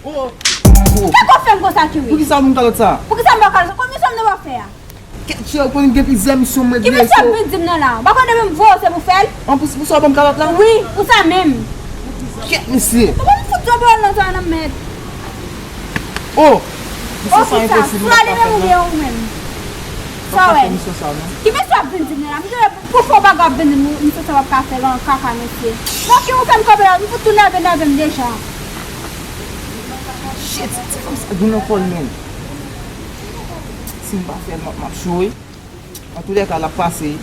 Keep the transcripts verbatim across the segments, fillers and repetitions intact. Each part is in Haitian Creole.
Oh! Sa k w ap fè m konsa, Kiwi? Poukisa w ban m kalòt sa? Poukisa m ba w kalòt sa? Konbyen sòm nan w ap fè a? Kèt, cheri, ou konnen gen plizyè misyon mwen dwe fè. Ki misyon w ap vin di m nan la? Ou pa konnen menm voye se pou fè l? An plis, pou sa w ban m kalòt la? Wi, pou sa menm. Kèt, mesye. Ou pa m fout twò pawòl nan sa nan mèd. Oh! Mesye, sa enposib, m pa ka fè l, non. Sou ale menm ou byen ou menm? Sa w wè? Ki mesye w ap vin di m nan la? M gen pou fè w bagay w ap vin di m, misye sa w ap ka fè l an kaka, mesye. Bon, ki ou fè m kanpe la, m fout tou nève, nève m deja. Shit, ti fanm sa gen nan kò l, menn. Si m pa fè l, m ap, m ap cho wi. Antoulèka, l ap pase.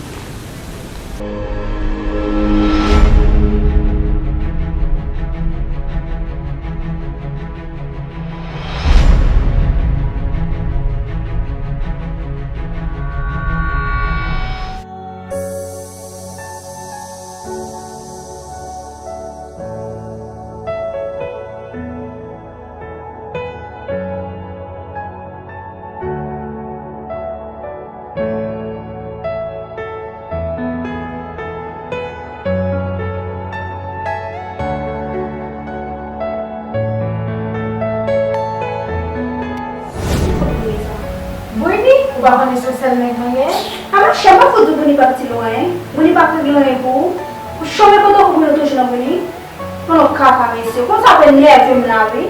Brini, ou pa konnen se yon sèl nèg mwen gen? A machè, pa fout di Brini p ap di nou anyen. Brini p ap regle anyen pou ou. Ou chome kote w kouri yo toujou nan Brini. Konnen w kaka mesye. Konsa w ap enève m la wi.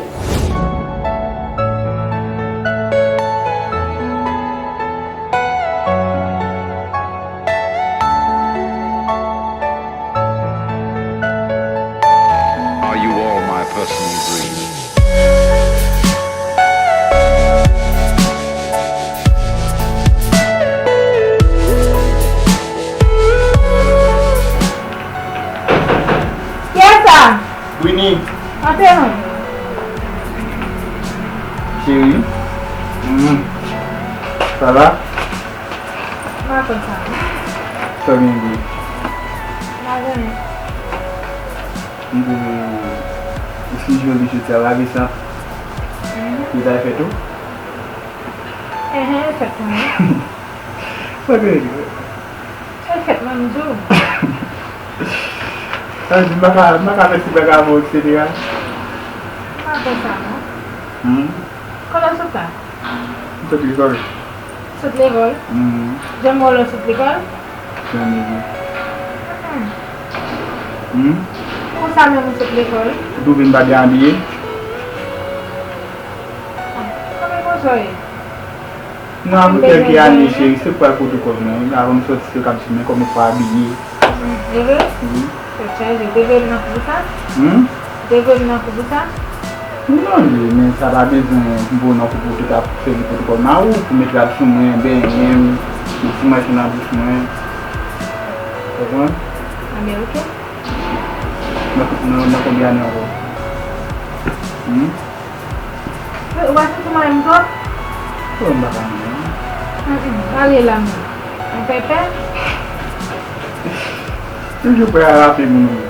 Are you all my personal dreams? Kiyès sa? Brini. Antre non. Cheri. Mhm. Sa va? M pa konn sa non. Sa w gen di? M pa konnen. M di, ou fin joli jodi a, pa gen sa. Mhm. Ou ta fèt ou? Enhen, fèt mwen. Sa w gen di? Se fèt mwen, m di w. Sa vle di m pa ka, m pa ka fè ti bagay avè w, etsetera? M pa fè sa non. Hmm? Kote w sot la? M sot lekòl. Sot lekòl? Hmm. Janm wè w lè w sot lekòl? Janm, wi. Hmm. Hmm? Konsa menm ou sot lekòl? Ou twouve m pa byen abiye? Ah, kòman konsa w ye? Non, apre kèlke ane, cheri, se pral pwotokòl mwen. Avan m sòti, se yo k ap di m, men kòman w pa abiye. Hmm, e vre? Wi. Tèt chaje. Ou te voye m nan kou pou sa? Hmm? Ou te voye m nan kou pou sa? Non, li, men sa pa bezwen m voye w nan kou pou w te ka sèvi pwotokòl mari w, pou met rad sou mwen, benyen m, met ti manch nan bouch mwen. Konprann? Anben, oke. Nan, nan, nan konbyen ane ankò? Hmm? Ou pa santi w manyen m twòp? Oh, m pa ka manyen w. Mm, mm, ale la menm. Ou pèpè? Toujou prè a rape moun wi.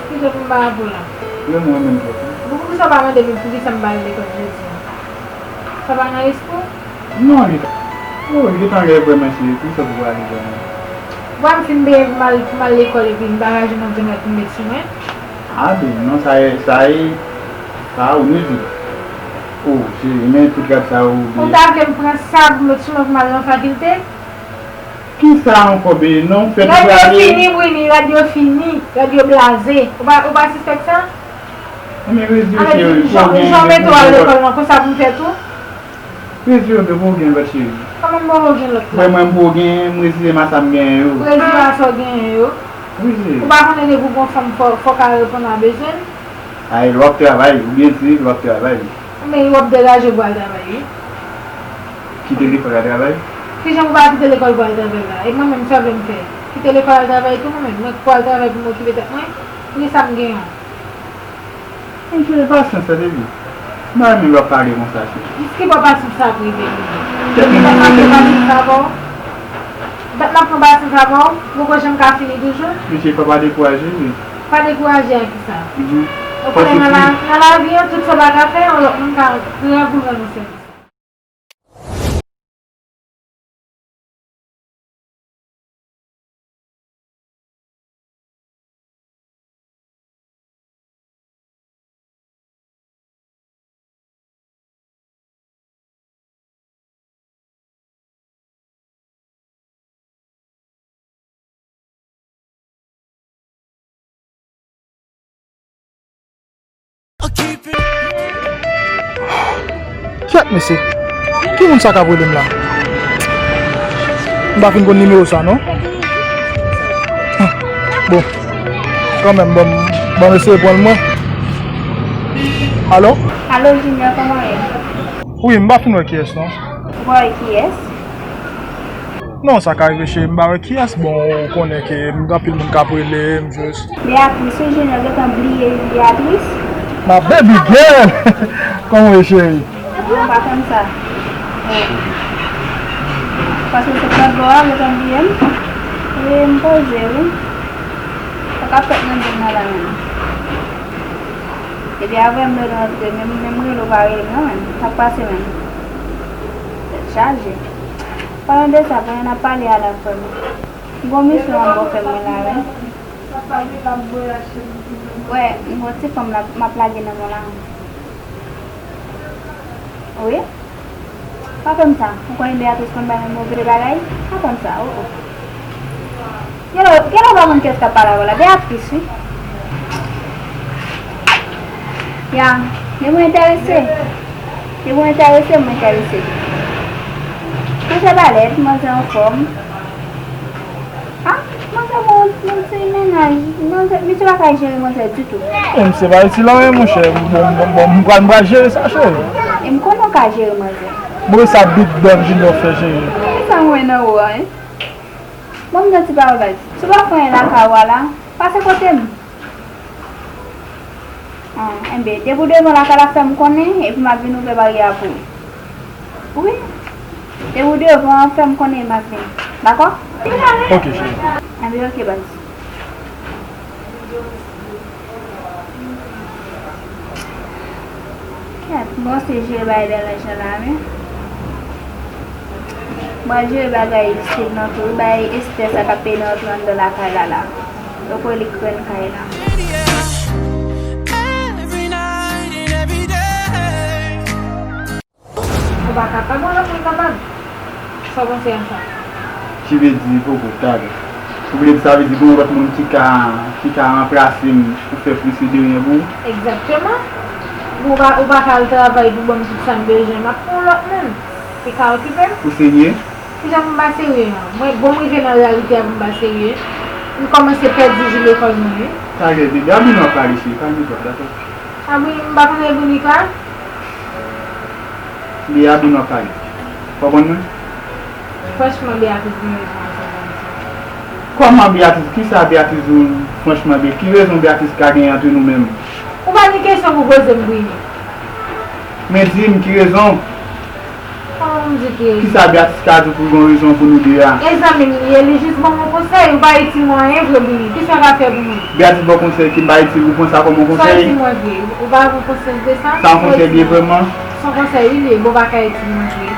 Kijan pou m pa rape w la? Renmen w menm twòp wi. Bon, poukisa w pa mande m poukisa m pa al lekòl jodi a? Sa pa nan lespri w? Non, li ta. Oh, li gentan lè vrèman cheri, poukisa pou w pa ale vrèman? Bon, m fin benyen pou m al, pou m al lekòl epi m pa ka jwenn yon grenn rad pou m met sou mwen? A ben, non, sa e, sa e, sa ou nou di. Oh, cheri, men tout rad sa ou Ou obliye. Ta vle m pran sa pou m met sou mwen pou m al nan fakilte? Kisa ankò, ben, non, fè tout Rad yo ale. Fini, Brini, rad yo fini, rad yo blaze. Ou pa, ou pa sispèk sa? Men rezi yo, cheri, jan, jan w mete w al lekòl nan, konsa pou m fè tou? Rezi yo, ben, pou w gen lòt, cheri. Kòman m pou w gen lòt la? Vrèman, m pou w gen, m reziye m a sa m genyen yo. Ou reziye w a sa w genyen yo? Wi, cheri. Ou pa konnen depi w gon fanm, fò, fò w ka reponn a bezwen l? Ay, lè w ap travay, ou byen di, lè w ap travay. Men w ap degaje pou al travay, wi. Kite lekòl al travay? Kijan pou pa kite lekòl pou al travay la? E mwen menm, sa w vle m fè? Kite lekòl al travay tou mwen menm? Mwen k pou al travay pou m okipe tèt mwen? Poukisa m genyen w? Mesye, pasyans, tande byen. M pa renmen lè w ap pale konsa, cheri. Jiskilè pasyans sa ap rive, rive? Kèt, m pa pran pasyans avè w. Dat m ap pran pasyans avè w, m poko janm ka fini toujou. Mesye, fò pa dekouraje, wi. Pa dekouraje a kisa? Mhm. Ou konnen nan la, nan lavi an, tout sa w pa ka fè, yon lòt moun ka grangou rann ou sèvis. Kèt mesye. Ki moun sa k ap rele m la? M pa fin konn nimewo sa non. Bon. Kanmenm, bon, bon, mesye pran mwen. Alo? Alo, Junior, kòman w ye? Wi, m pa fin wè kiyès non. Ou pa wè kiyès? Non, sa ka rive cheri, m pa wè kiyès. Bon, ou konnen ke m gen anpil moun k ap rele m, jis. Beatrice, wi, Junior gentan bliye Beatrice. My baby girl! Kòman w ye, cheri? Non, pa fè m sa. Paske se pran bò a, gentan bliye m. E m poze, wi. Sa k ap fèt nan vi m nan la menm? Depi avè m bezwen antre, menm, menm rele w pa rele m non, menm. Sa k pase menm? Tèt chaje. Palan de sa, pandan n ap pale a la, frè m, m gon misyon anba w fè mwen la, wi. Wè, m gon ti fanm la, m ap lage nan men w la. Wi? Pa fè m sa. Ou konnen Beatrice konn bay mwen move bagay? Pa fè m sa, o, o. Gen lè, gen lè w pa konn kiyès k ap pale avè w la. Beatrice, wi. Ya, depi w enterese. Depi w enterese, m enterese. Monchè Balèt, manzè anfòm. Ah, manzè gon, gon ti mennaj. Manzè, misye pa ka jere manzè ditou. E misye pa itil anyen, monchè. Bon, bon, bon, m pral, m pral jere sa, cheri. E m konnen w ka jere manzè. Bon, sa Big Don Junior fè, cheri. Sa m wè nan ou a, hein? Bon, m gen ti pawòl baz. Si w pa fè anyen lakay ou a la, pase kote m. Ah, enben, depi w devan lakay la, fè m konnen, epi m ap vin ouvè baryè a pou ou. Wi. Depi w devan, fè m konnen, m ap vin. Dakò? Ok, cheri. Enben, ok, baz. Kèt, m panse jere bagay Bèlanjan la, wi. Mwen jere bagay Steve nan tou, wi, bay Esther sa k ap peye nan antre anndan lakay la la. Yo kwè li k rèn kay la. Ou pa kapab, yon lòt moun kapab. Sa w panse a sa? Ki vle di, poko, talè. Ou vle di sa vle di gon lòt moun ki ka, ki ka ranplase m pou fè plis ke de ryen pou ou? Egzakteman. Ou pa, ou pa ka al travay pou ban m tout sa m bezwen, m ap pran yon lòt moun ki ka okipe m. Ou serye? Kijan pou m pa serye an? Mwen, bon, m rive nan reyalite a pou m pa serye. M kòmanse pèdi jou lekòl mwen, wi. Talè, bebe, a byen w ap pale, cheri, kalme twa, dakò? Abri, m pa konn Ebri Nika. Li Abri w ap pale. Konprann mwen? Franchman, Beatrice gen rezon ansanm avè sa. Kòman Beatrice? Kisa Beatrice di w? Franchman, Be-, ki rezon Beatrice ka genyen antre nou menm? Ou pa ni kesyon pou poze m, Brini. Men di m ki rezon? Kòman m di ki rezon? Kisa Beatrice ka di w pou l gon rezon pou nou de a? E zanmi m li ye, li jis ban m yon konsèy, ou pa itil mwen anyen vre, Brini. Kisa w ka fè pou mwen? Beatrice ba w konsèy ki m pa itil, ou pran sa kòm yon konsèy? Sa w itil mwen vre? Ou pa gen konsyans de sa? Sa yon konsèy li ye vrèman? Se yon konsèy li ye, bon, ou pa ka itil mwen vre.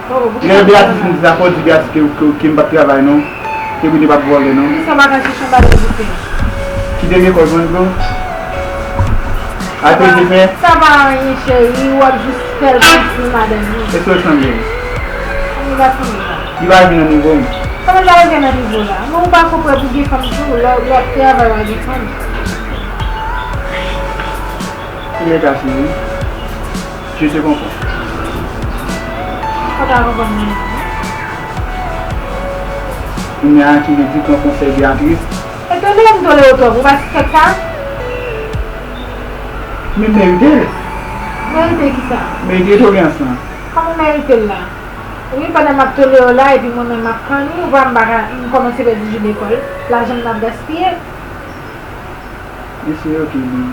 Oh, oh, poukisa... Lè Beatrice m di sa, fò w di Beatrice ke, ke, ke m p ap travay non. Ke Britney p ap vòlè non. Poukisa w pa ka chèche yon bagay pou fè? Kite lekòl, jwenn dlo. Al peze fè. Sa pa anyen, cheri, w ap jis fè l plis pou madanm li. Èske w sanble? Li pa sanble sa. Li pa rive nan nivo m. Kòman l pa rive nan nivo w la? Men ou pa konprann pou gen fanm tou, lè, lè w ap travay w a gen fanm. Kounye a cheri, je te comprends. Ou pa konprann mwen. Kounye a ki vle di pran konsèy Beatrice. E tolere m tolere w twòp, ou pa sispèk sa? Men merite l. Merite kisa? Merite tolerans lan. Kòman merite l la? Wi, pandan m ap tolere w la, epi mwen menm m ap kanni, ou pa m pa ka, m kòmanse pèdi jou lekòl, lajan m ap gaspiye. Mesye, ok, li.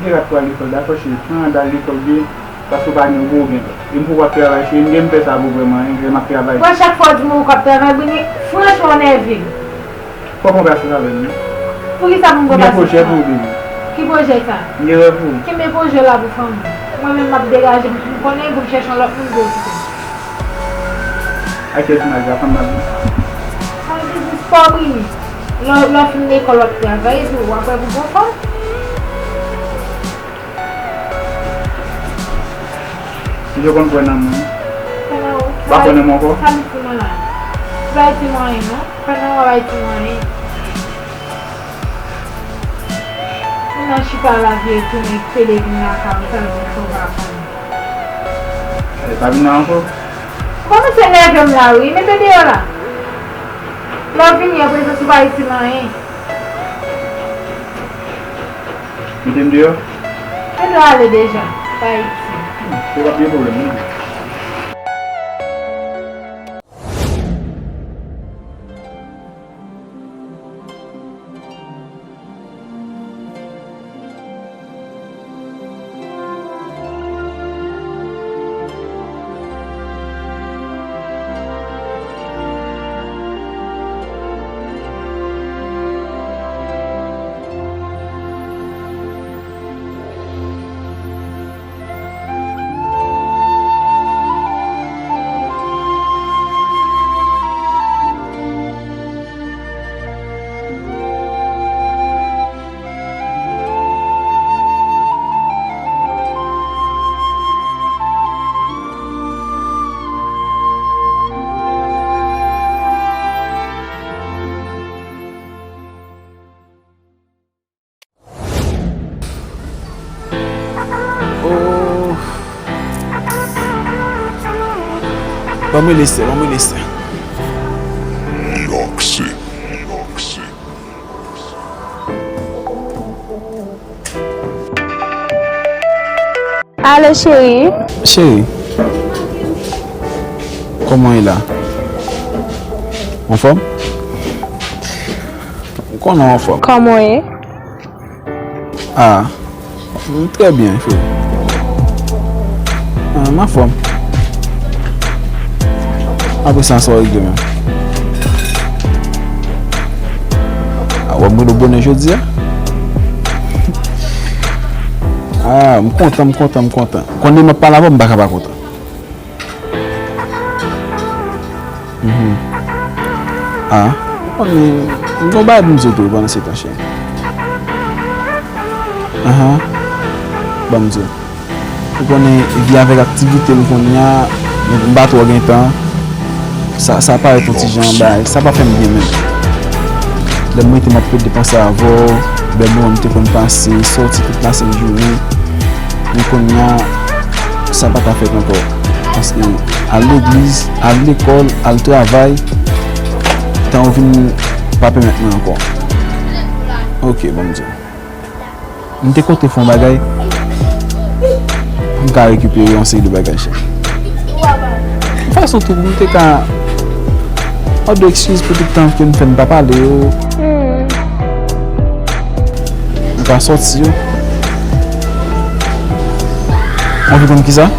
Gen rat pou al lekòl, dakò, cheri. Pran rad al lekòl byen, paske w pa gen gwo oubyen. E m poko ap travay, cheri. M gen m fè sa pou vrèman, hein, lè m ap travay. Bon, chak fwa w di m ou k ap travay, Brini, franchman, w nève m. Fòk mwen pase avè l, wi. Poukisa pou m pran pase sa? M gen pwojè pou ou, baby. Ki pwojè sa? M gen rèv pou ou. Kenbe pwojè w la pou fanmi w. Mwen menm, m ap degaje m, m konnen pou m chèche yon lòt moun pou okipe m. Ak kèl ti mari la, fanm nan vin. Sa vle di, spò, Brini. Lè, lè w fin lekòl, w ap travay, epi w ap wè pou bon fanm. Yo konn kwè nan mwen. Kwè nan ou? Ou pa kwè nan mwen ankò? Sa m di mwen la. Ou pa di mwen anyen, non. Kwè nan ou, ou pa di mwen anyen. Nan chita la vye tounen pede vin lakay ou, sa vle di ke w pa konn. E pa vin la ankò? Ou kòmanse nève m la wi, mete deyò la. Lè w vini an prezans ou pa itil anyen. Mete m deyò? Mete w ale deja, pa itil. Se pa gen pwoblèm non. Oh. Ban mwen lese, ban mwen lese. Yoksi. Alo, cheri. Cheri, kòman w ye la? Anfòm? M konnen w anfòm. Kòman w ye? Ah, m trè byen, cheri. Ah, m anfòm. Apre sa, sa w regle menm? Ah, w ap mwen bonè jodi a? Ah, m kontan, m kontan, m kontan. Konnen m ap pale avè w, m pa ka pa kontan. Mhm. Ah, ou konnen, m gon bagay pou m di w tou pandan se tan, cheri. Ahan. Ban m di w. Ou konnen, vi avèk aktivite m kounye a, m pa twò gen tan. Sa, sa parèt yon ti jan bagay, sa pa fè m byen menm. Lè m rete m ap pede panse avè w, bèl moman m te konn pase, sòti tout lasent jounen. Men kounye a, sa pa ka fèt ankò. Paske al legliz, al lekòl, al travay, tan yo vin pa pèmèt mwen ankò. Ok, ban m di w. M te konte fè yon bagay pou m ka rekipere yon seri de bagay, cheri. Yon fason tou pou m te ka mande w ekskiz pou tout tan ke m fè m pa pale yo. Hmm. M ka sòti yo. Ou anvi konn kisa?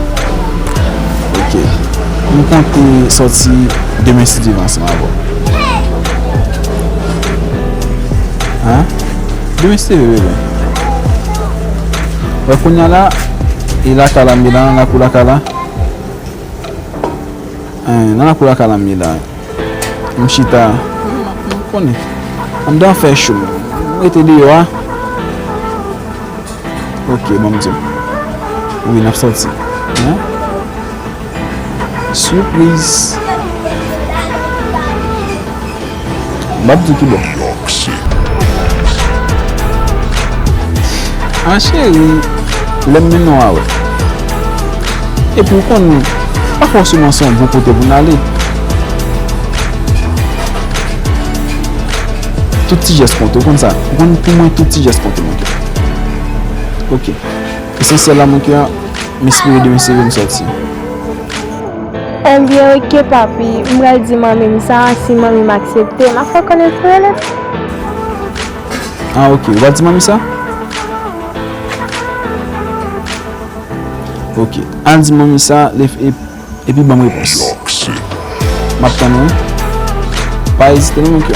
Ok. M konte sòti demen si Dye vle ansanm avè w. Hein? Demen si Dye vle, bebe. Wè kounye a la, e lakay la m ye la, nan lakou lakay la. Hein, nan lakou lakay la m ye la. M chita. M konnen. Anndan an fè cho. M rete deyò a. Ok, ban m di w. Wi, n ap sòti. Hein? Sipriz. M ap di w ki bò. Ah, cheri, lè m mennen w a wè. Epi w konn, pa fòseman se yon bon kote pou n ale. Tout ti jès konte, ou konn sa. Ou konn pou mwen, tout ti jès konte, mon kè. Ok. Esansyèl la, mon kè, m espere demen si Dye vle m sòti. Ebyen, ok, papi. M pral di manmi m sa, si manmi m aksepte, m ap fè w konnen pou rele. Ah, ok. Ou pral di manmi sa? Ok. Al di manmi sa, lè, e Epi ban m repons. M ap tann ou wi. Pa ezite non, mon kè.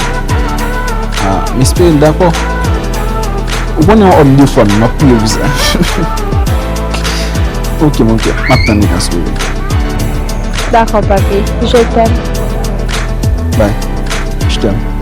Ah, m espere l dakò. Ou konnen yon òm de fwa, m ap priye pou sa. Ok, mon kè. M ap tann li, bebe. Dakò, papi. Je t'aime. Bye. Je t'aime.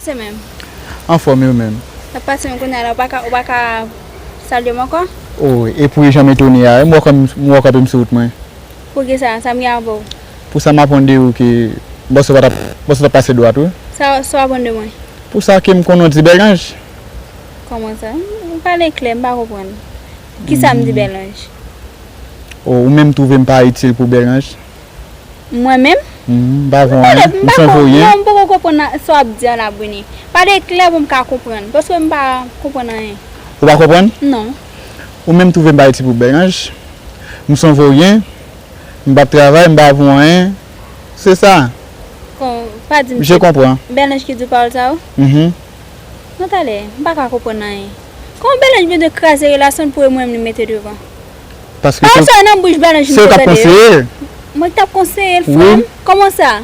Se menm. Anfòm, e ou menm? Sa pase menm kounye a la, ou pa ka, ou pa ka salye m ankò? O, e pou e jan m etone a, m wè w kanpe m sou wout mwen. Poukisa? Sa m gen avè w? Pou sa m aprann de ou ke m panse w pa t ap, m panse w t ap pase dwat, wi. Sa, sa w aprann de mwen? Pou sa ke m konnen w di Bèl Anj. Kòman sa? M pale klè, m pa konprann. Kisa m di Bèl Anj? O, ou menm twouve m pa itil pou Bèl Anj? Mwen menm? M pa konn anyen. M pa konn, non, m poko konprann sa w ap di an la, Brini. Pale klè pou m ka konprann, paske m pa konprann anyen. Ou pa konprann? Non. Ou menm twouve m pa itil pou Bèl Anj? M se yon voryen, m p ap travay, m pa avè w anyen. Se sa. Kon, pa di m. Je konpran. Bèl Anj ki di w pawòl sa yo? Mhm. Non, talè, m pa ka konprann anyen. Kòman Bèl Anj bezwen kraze relasyon l pou e mwen menm li mete devan? Paske se, se w k ap konseye l. Mwen k t ap konseye l, frè m. Kòman sa?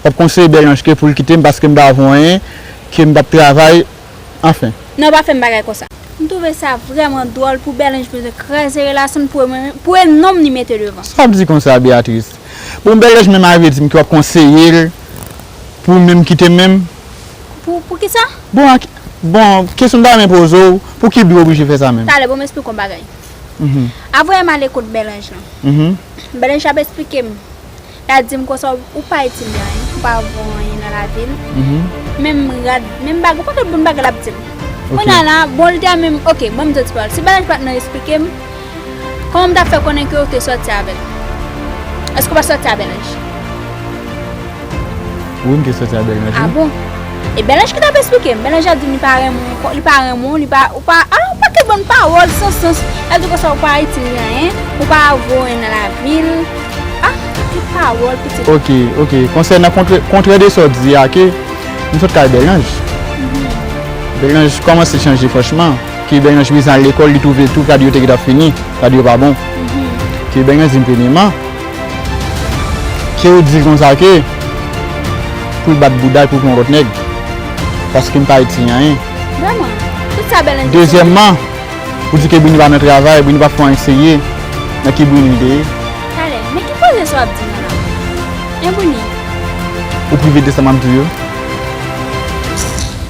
W ap konseye Bèl Anj ke pou l kite m paske m pa avè w anyen, ke m p ap travay, anfen. Non, pa fè m bagay konsa. M twouve sa vrèman dwòl pou Bèl Anj bezwen kraze relasyon l pou e mwen, pou e nonm li mete devan. Sa w ap di konsa, Beatrice? Bon, Bèl Anj menm arive di m ke w ap konseye l pou menm kite m menm. Pou, pou kisa? Bon, ak, bon, kesyon m ta renmen poze w, pou ki bi w oblije fè sa menm? Talè, bon, m esplike w yon bagay. Mhm. Avanyè m ale kot Bèl Anj lan. Mhm. Bèl Anj ap esplike m. L ap di m konsa, ou pa itil li anyen, ou pa vo anyen nan lavi l. Mhm. Menm rad, menm bagay, yon pakèt bon bagay l ap di m. Ok. Kounye a la, bon, li te menm, ok, ban m di w ti pawòl. Si Bèl Anj pa t nan esplike m, kòman m t ap fè konnen ke w te sòti avè l? Èske w pa t sòti a Bèl Anj? Wi, m te sòti a Bèl Anj, wi. A bon? E Bèl Anj ki t ap esplike m. Bèl Anj ap di m li pa renmen w, li pa renmen w, li pa, ou pa, a, yon pakèt bann pawòl san sans. L ap di konsa ou pa itil li anyen, ou pa vo anyen nan lavi l. A, ki pawòl, pitit. Ok, ok. Konsènan kontrè, kontrè de sa w di a, ke m sot kay Bèl Anj. Mhm. Bèl Anj kòmanse chanje franchman. Ke Bèl Anj bezwen al lekòl, li twouve tout rad yo te gentan fini, rad yo pa bon. Mhm. Ke Bèl Anj di m premyèman, ke ou di l konsa ke pou l bat bouda l, pou l pran lòt nèg. Paske m pa itil li anyen. Vrèman? Tout sa Bèl Anj di. Dezyèmman, ou di ke Brini pa nan travay, Brini pa fè anyen serye. Nan ki Brini li te ye? Talè, men ki koze sa w ap di m la? Hein, Brini? Ou prive de sa m ap di w yo?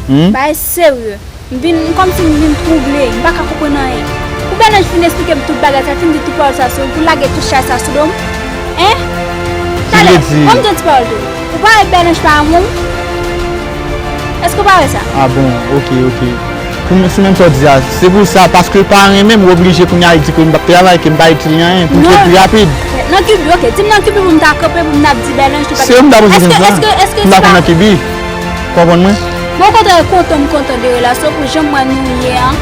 Hmm? Bagay serye. M vin, m kòmsi m vin twouble, m pa ka konprann anyen. Pou Bèl Anj fin esplike m tout bagay sa, fin di tout pawòl sa sou, pou lage tout chay sa sou do m. Hein? Talè, ban m di yon ti pawòl tou. Ou pa wè Bèl Anj pa renmen w? Èske w pa wè sa? A bon, ok, ok. Pou m, sou menm sa w di a, se pou sa, paske l pa renmen m, ou oblije kounye a di ke m p ap travay, ke m pa itil li anyen, pou m fè pi rapid. Nan ki bi, ok, di m nan ki bi pou m ta kanpe, pou m t ap di Bèl Anj, se ou m ta poze kesyon sa. Èske, èske, èske m ta konn nan ki bi. Konprann mwen? Mwen okontrè kontan, m kontan de relasyon pou jan m wè nou ye an.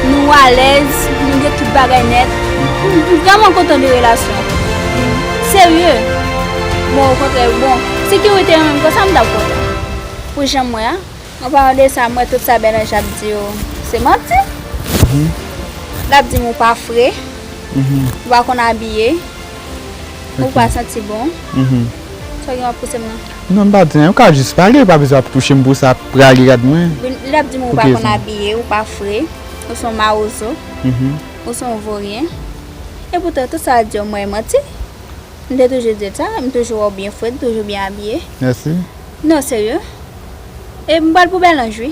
Nou alèz, nou gen tout bagay nèt. M, m vrèman kontan de relasyon. Serye. Mwen okontrè, bon, sekirite an menm konsa m t ap kontan. Pou jan m wè a. An palan de sa, m wè tout sa Bèl Anj ap di yo se manti. Mhm. L ap di m ou pa fre, mhm, ou pa konn abiye. Ou pa santi bon. Mhm. Sa w gen w ap pouse m nan? Non, m pa di anyen. Ou ka jis pale, ou pa bezwen ap touche m pou sa, ap rale rad mwen. Li ap di m ou pa konn abiye, ou pa fre, ou se yon mawozo, mhm, ou se yon voryen. Epoutan, tout sa l di yo, mwen, manti. M te toujou di l sa, m toujou wè w byen fre, m toujou byen abiye. Mèsi. Non, serye. E m pral pou Bèl Anj, wi.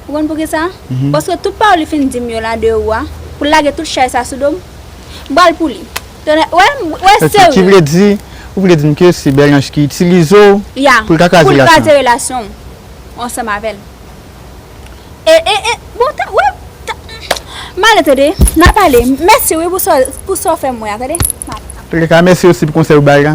Ou konn poukisa? Mhm. Paske tout pawòl li fin di m yo la de ou a, pou l lage tout chay sa sou do m, m pral pou li. Tonnè, wè, wè, serye. Ki vle di, ou vle di m ke se Bèl Anj ki itilize w pou l ka kraze relasyon w ansanm avè l. E, e, e, bon, ta, wè, ta, m ale tande, n a pale. Mèsi, wi, pou sa, pou sa w fè m wè a, tande. M ale. Antouka, mèsi osi pou konsèy ou bay la.